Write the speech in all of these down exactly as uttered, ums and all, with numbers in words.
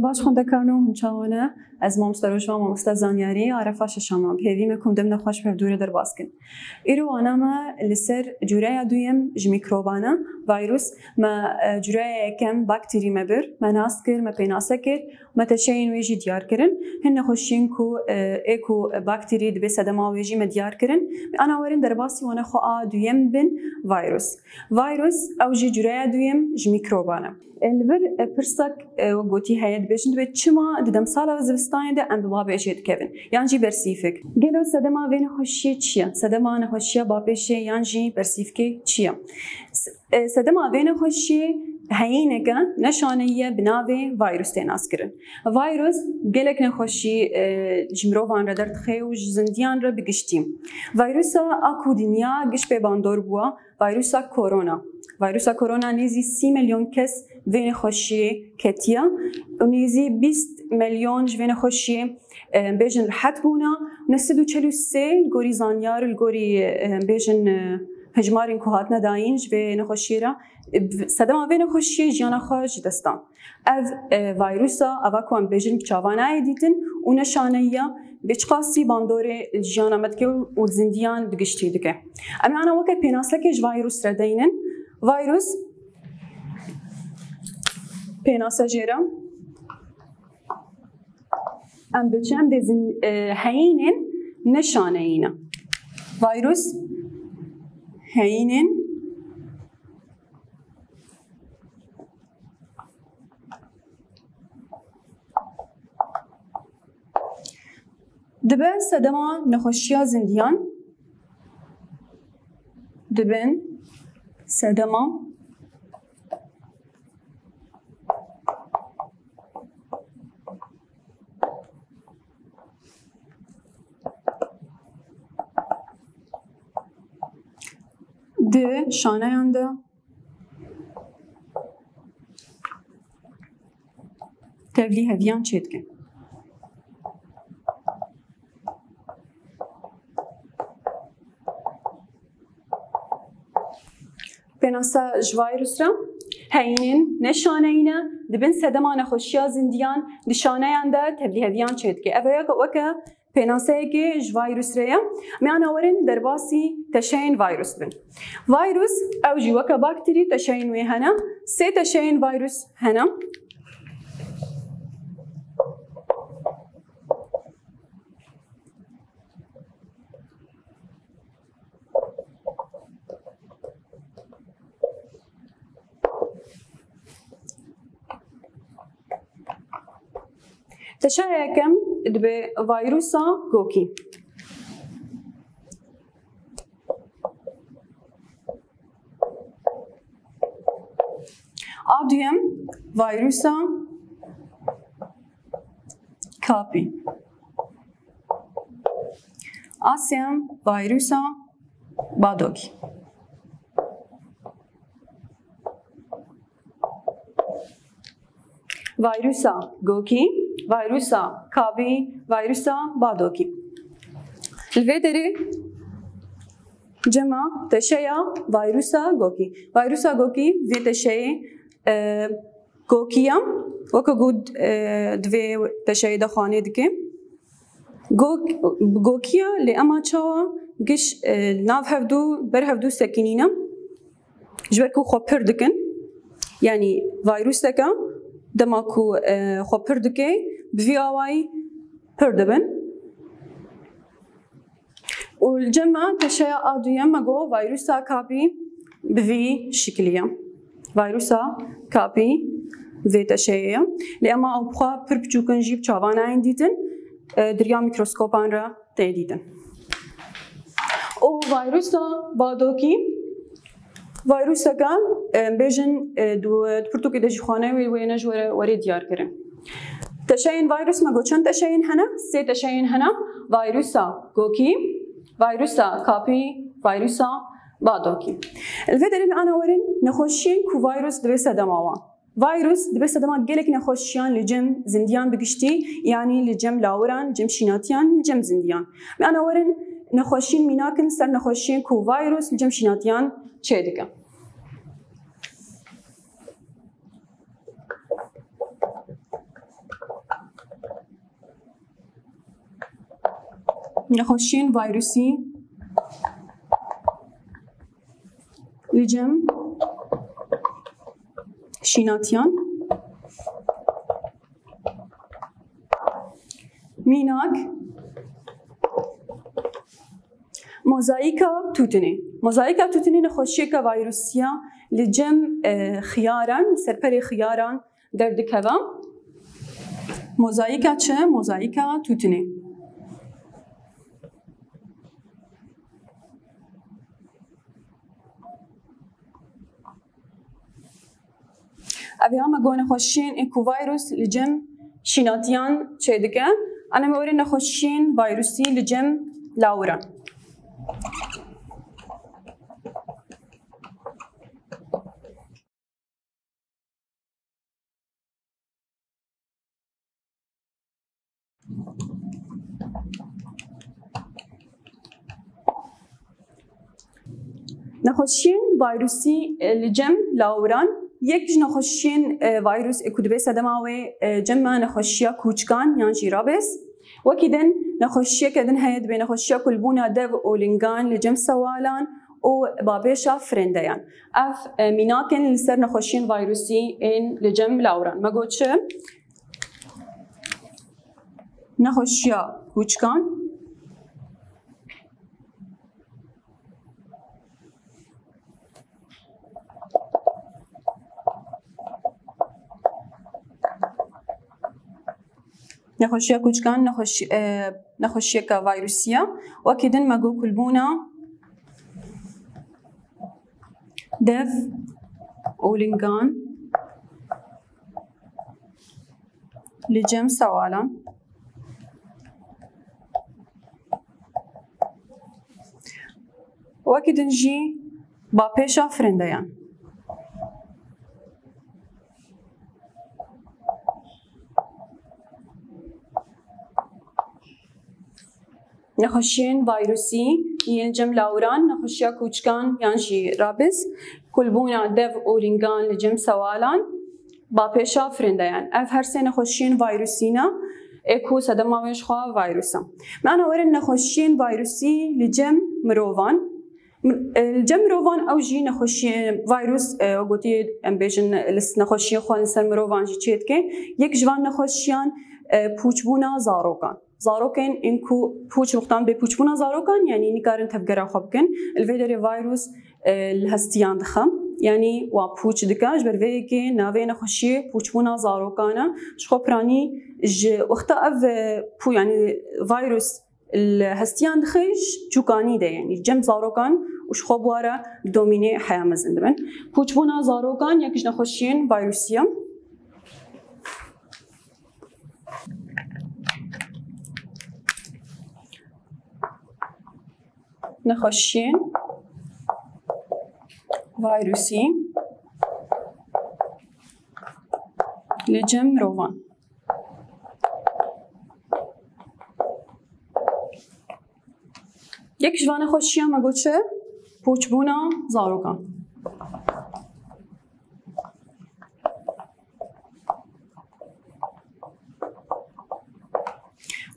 Baş xwendekar, no hûn çawa ne? Ez mamoste Rojva, mamoste zanyarî, arefa şeşama. Bi hêvî me ku em dem nexweş bi hevdû re derbas kin. Îro wana me li ser cureya duyem ji mîkroban e, vîrus. Me, e, cureya yekem bakterî me bir, me nas kir, me pênase kir, me teşeyên wê jî diyar kirin. Hin nexweşiyên ku, e, ê ku bakterî dibe sedema wê jî me diyar kirin. Ana werin derbasî wana xwe a duyem bin, vîrus. Vîrus, ew jî cureya duyem ji mîkroban e. E, li vir, e, pirsak, e, wek gotî heye, dibêjin, dibê çima di demsala zivistanê de em bi bapêşê dikevin? Yan jî bersîfik. Gelo sedema vê nexweşiyê çi ye? Sedema nexweşiya bapêşê yan jî bersîfikê çi ye? S-, e, sedema vê nexweşiyê heyîneke neşaneyî ye bi navê vîrus tê naskirin. Vîrus gelek nexweşî, e, ji mirovan re derdixe û ji zindiyan re bi giştî. Vîrusa a ku dinya giş pê bandor bûa, vîrusa korona. Vîrusa korona nêzî sî milyon kes vê nexweşiyê ketiye û nêzî bîst milyon ji vê nexweşiyê, e, bêjin rihet bûna. Neh sed û çel û sê li gorî zanyar, li gorî, e, bêjin, e, hejmarên ku hatine dayîn ji vê nexweşiyê re, e, sedema vê nexweşiyê jiyana xwe ji dest dan. Ev, e, vîrusa, eva ku em bêjin bi çavan nayê dîtin û neşaneyî ya, bê çiqasî bandorê li jiyana me dike û, û zindiyan bi giştî dike. Em ê ana weke pênasekê ji vîrus re deynin. Vîrus, pênase jê re. Em diçin, em dê zin-, e, heyînên neşaneyî ne. Vîrus, heyînên Dibe sedema nexweşiya zindiyan. Dibin sedema di şaneyan de tevlî heviyan çêdikin. Pênasa ji vîrus re heyînên neşaneyî ne, dibin sedema nexweşiya zindiyan, di şaneyan de tevlî heviyan çêdike. Ev weke, weke pênaseyekê ji vîrus re ye. Em ê ana werin derbasî teşeyên vîrus bin. Vîrus, ew jî weke bakterî teşeyên wê hene. Sê teşeyên vîrus hene. Teşeya yekem dibe vîrusa gokî. A duyem vîrusa kapî. A sêyem vîrusa badokî. Vîrusa gokî, vîrusa kabî, vîrusa badokî. Li vê derê cema teşeya vîrusa gokî. Vîrusa gokî vê teşeyê, e, gokî ye. Weke ku, e, di vê teşeyê de xanê dike. Gok-, gokiya lê ema çawa giş, e, nav hevdû, ber hevdû sekinîne. Ji ber ku xwe pir dikin. Yanî vîruseke dema ku, e, xwe pir dike, bi vî awayî pir dibin. Û li cem me teşeya a duyem me got vîrusa kapî bi vî şiklî ye. Vîrusa kapî vê teşeyê ye. Lê ema ew bi xwe pir piçûk in jî bi çavan nayên dîtin, e, di riya mîkroskopan re tê dîtin. Û vîrusa badokî, vîruseke, e, bêjin, e, di, di pirtûkê de jî xane wê, wê ne ji were, were diyar kirin. Teşeyên vîrus me got çend teşeyên hene? Sê teşeyên hene. Vîrusa gokî, vîrusa kapî, vîrusa badokî. Li vê derê me ana werin nexweşiyên ku vîrus dibe sedema wan. Vîrus dibe sedema gelek nexweşiyan li cem zindiyan bi giştî, yanî li cem lawiran, li cem şînatiyan, li cem zindiyan. Me ana werin nexweşiyên mînak in ser nexweşiyên ku vîrus li cem şînatiyan çêdike. Nexweşiyên vayrusî li cem şînatiyan. Mînak, mozayîka tûtinê. Mozayîka tûtinê nexweşiyeke vayrusî ya li cem, e, xiyaran, serperê xiyaran derdikeve. Mozayîka çi? Mozayîka tûtinê. Ev ya me got nexweşiyên ê ku vayrus li cem şînatiyan çêdike. Ana me were nexweşiyên vayrusî li cem lawiran. Nexweşiyên vayrusî, e, li cem lawiran, yek ji nexweşiyên, e, vayrus ê ku dibê sedema wê, e, cem me nexweşiya kûçkan yan jî rabêz. Wekî din nexweşiyeke din heye, dibê nexweşiya kulbûna dev û lingan li cem sewalan û bapêşa firendeyan. Ev, e, mînak in li ser nexweşiyên vayrusî ên li cem lawiran. Me got çi? Nexweşiya kûçkan. Nexweşiya kûçkan, nexweş-, e, nexweşiyeke vayrusî ye. Wekî din me got kulbûna dev û lingan li cem sewalan. Wekî din jî bapêşa firendeyan. Nexweşiyên vayrusî yên cem lawiran, nexweşiya kûçkan yan jî rabis, kulbûna dev û lingan li cem sewalan, bapêşa firendeyan. Ev her sê nexweşiyên vayrusî ne, ê ku sedema wê ji xwe vayrus e. Me ana werin nexweşiyên vayrusî li cem mirovan. Li cem mirovan ew jî nexweşiyên vayrus, e, gotî em bêjin li s-, nexweşiyên xwe li ser mirovan jî çê dike. Yek ji van nexweşiyan, e, pûçbûna zarokan. Zarokên ên ku pûç wextan bê pûçbûna zarokan, yanî nikarin tevgera xwe bikin. Li vê derê vayrus, e, li hestiyan dixe. Yanî wa pûç dike. Ji ber vê yekê navê nexweşiyê pûçbûna zarokan e. Ji xwe piranî ji wexta ev, e, pû-, yanî vayrus li hestiyan dixe ji çûkanî de, yanî cem zarokan û ji xwe bi wa re li domînê heya mezin dibin. Pûçbûna zarokan yek ji nexweşiyên vayrusî ye. Nexweşiyên vayrusî li cem mirovan. Yek ji van nexweşiyan me got çi? Pûçbûna zarokan.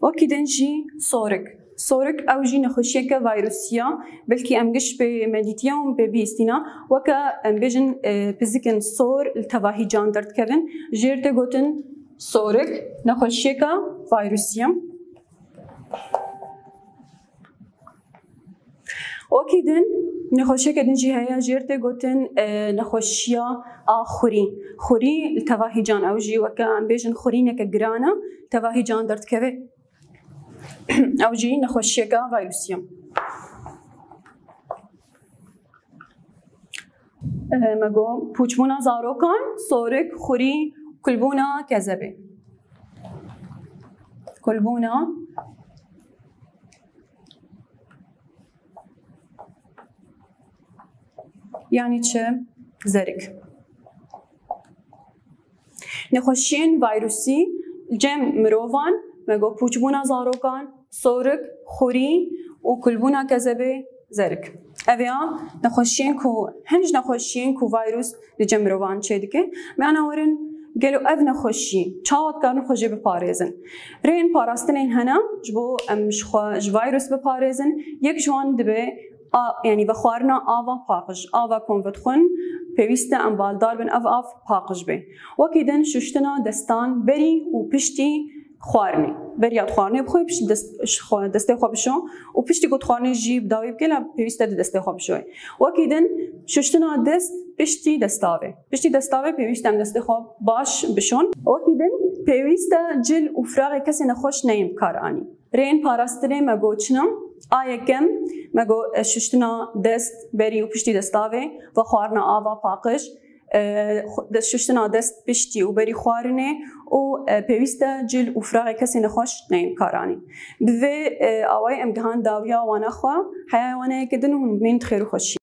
Wekî din jî sorik. Sorik ew jî nexweşiyeke vayrusî ye. Belkî em giş pê me dîtiye û pê bihîstîne. Weke em bêjin, e, pizikin sor li teva hîcan derdikevin. Jêr tê gotin sorik, nexweşiyeke vayrusî ye. Wekî din, nexweşiyeke din jî heye, jêr tê gotin, e, nexweşiya a xurî. Xurî li teva hîcan, ew jî weke em bêjin xurîneke giran e, li teva hîcan derdikeve. Ew jî nexweşiyeke vayrusî ye. E, me got, pûçbûna zarokan, sorik, xurî, kulbûna kezebê. Kulbûna Yanî çi? Zerik. Nexweşiyên vayrusî cem mirovan, me got pûçbûna zarokan, sorik, xurî û kulbûna kezebê, zerik. Ev ya nexweşiyên ku, hin ji nexweşiyên ku vayrus li cem mirovan çêdike. Me ana werin Gelo ev nexweşî çawa dikarin xwe jê biparêzin? Rêyên parastinên hene ji bo em ji xwe ji vîrus biparêzin. Yek ji wan dibe a, yanî vexwarina ava paqij, ava ku em vedixwin, pêwîst e em baldar bin ev av paqij be. Wekî din şuştina destan berî û piştî xwarinê. Beriya xwarinê bixwe, piştî dest, ji xwe, destê xwe bişo û piştî ku xwarinê jî bi dawî bike, la pêwîst e di destê xwe bişoyê. Wekî din şuştina dest piştî destavê. Piştî destavê pêwîst e em destê xwe baş bişon. Wekî din pêwîst e cil û firaxê kesê nexweş neyên bi kar anî. Rêyên parastinê me got çi ne? A yekem me got, e, şuştina dest berî û piştî destavê, vexwarina ava paqij, e, xwe-, dest, şuştina dest piştî û berî xwarinê û, e, pêwîst e cil û firaxê kesê nexweş neyên bi kar anî. Bi vê, e, awayî em gihan dawiya wana xwe, heya wan heye ke din hûn bimînin di xêr û xweşî.